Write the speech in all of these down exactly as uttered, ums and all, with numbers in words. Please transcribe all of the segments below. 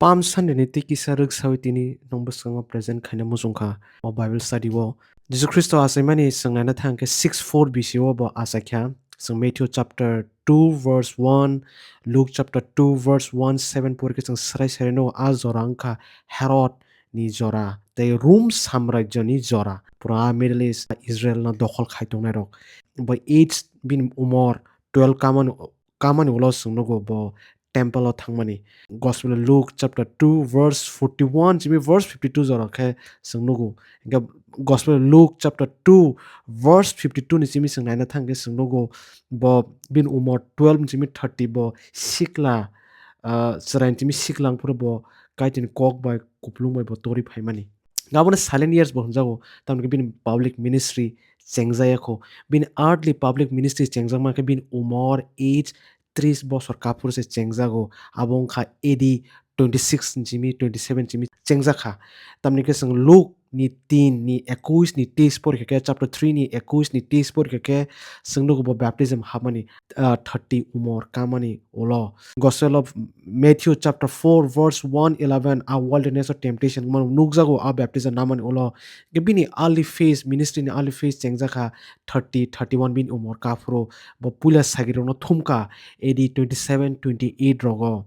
Palm Sunday ni tei kisa rwksawi tini nwng bwskango present khaina muchungkha o Bible study o. Jisu Khristo achaimani chwng naina thang khe six four B C o bo achaikha. Chwng Matthew chapter two verse one, Luke chapter two verse one seven pori khe chwng srai srai no a jora wngkha Herod ni jora tei Rom samrajyo ni jora. Pura Middle East, Israel no dokhol khai tongnai rok. Bo age bini umor twelve kamani, kamani ulo chwng nugo bo temple o thangmani. Gospel of Luke chapter two verse forty-one simi verse fifty-two jora khe chwng nugo. Hingkhe Gospel of Luke chapter two verse fifty-two ni simi chwng naina thang khe chwng nugo bo bini umor twelve simi thirty bo sikla, ah, chwrai simi sikla wngphuru bo Kaitorni kok bai kuplung bai bo torwi phaimani. Gaboni silent years bo hwnjago, tamni khe bini public ministry chengjaya kho. Bini earthly public ministry chengjakma khe bini umor, age, tris bosor kaphuru se chengjago. Abo wngkha A D twenty-six simi, twenty-seven simi chengjakha. Tamni khe chwng Luke ni tin ni ekush ni teis porikha khe, chapter three ni ekush ni teis porikha khe, chwng nugo bo baptism hapmani, ah, thirty umor kamani ulo. Gospel of Matthew chapter four verse one eleven, a wilderness of temptation mano nukjago a baptism namani ulo. Khe bini early phase, ministry ni early phase chengjakha thirty, thirty-one bini umor kaphuru. Bo puila sagirokno thumkha A D twenty-seven, twenty-eight rogo.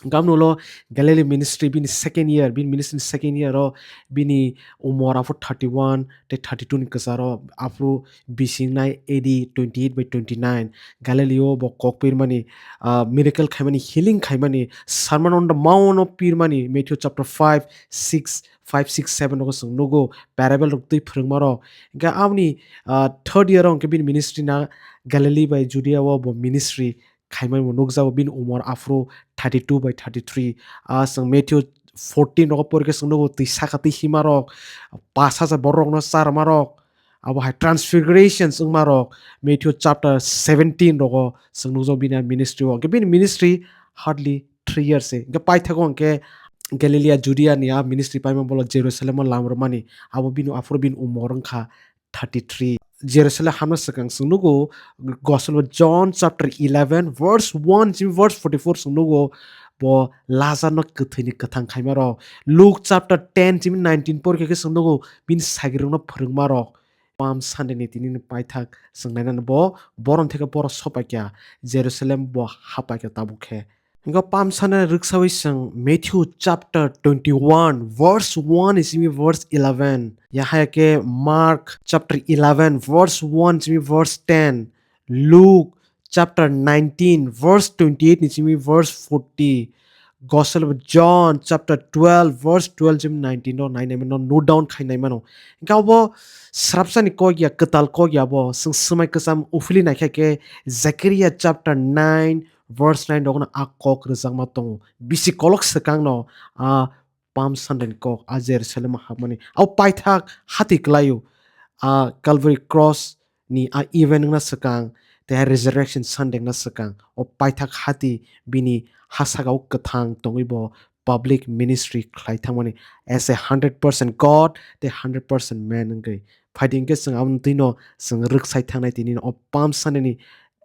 Gamno ulo Galilee ministry bini second year, bini ministry ni second year o bini umor aphuru thirty-one tei thirty-two ni kwcharo aphuru bisingnai A D twenty-eight bai twenty-nine. Galilee o bo kok pirmani, ah, miracle khaimani, healing khaimani, Sermon on the Mount o pirmani, Matthew chapter five, six, five, six, seven rogo chwng nugo, parable rok twi phwrwngma rok. Hingkhe aboni, ah, third year o hingkhe bini ministry na Galilee bai Judea o bo ministry khaimani bo nukjago bini umor aphuru thirty-two bai thirty-three. Ah, chwng Matthew fourteen rogo porikhe chwng nugo twi saka twi hima rok, pas hajar borok rokno charma rok, abo hai transfiguration wngma rok Matthew chapter seventeen rogo chwng nukjago bini ministry o. Hingkhe bini ministry hardly three years se. Hingkhe paithago hingkhe Galilee, Judea ni a ministry paima bolo Jerusalem o lam rwmani, abo bini aphuru bini umor wngkha thirty-three. Jerusalem hamna swkang chwng nugo Gospel of John chapter eleven verse one simi verse forty-four chwng nugo bo Lazar no kwthwi ni kwthang khaima rok. Luke chapter ten simi nineteen porikha khe chwng nugo bini sagirokno phwrwngma rok. Palm Sunday ni tini ni paithak chwng nainani bo borom theke borok sopaikha Jerusalem bo hapaikha tabuk khe. Hingkhe Palm Sunday rwksawi chwng Matthew chapter twenty-one verse one ni simi verse eleven. Yahaya khe Mark chapter eleven verse one simi verse ten. Luke chapter nineteen verse twenty-eight ni simi verse forty. Gospel of John chapter twelve verse twelve simi nineteen no nainai mano, note down khainai mano. Hingkhe abo srapsani kok ya, kwtal kok ya bo. Chwng swmai kwcham uphili naikha khe Zechariah chapter nine verse nine rokno a kok rwjakma tongo. Bisi kolok swkangno a Palm Sunday ni kok, a Jerusalem o hapmani. Abo paithak hati kwlaio. A Calvary Cross ni a event wngna swkang, tei a Resurrection Sunday wngna swkang. O paithak hati bini ha saka o kwthang tongwi bo public ministry khlai thangmani as a hundred percent God tei hundred percent man wngwi. Phaidi hwnkhe chwng aboni twino chwng rwksai thangnai tini o Palm Sunday ni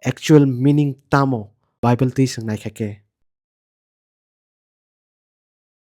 actual meaning tamo Bible twi chwng naikha khe.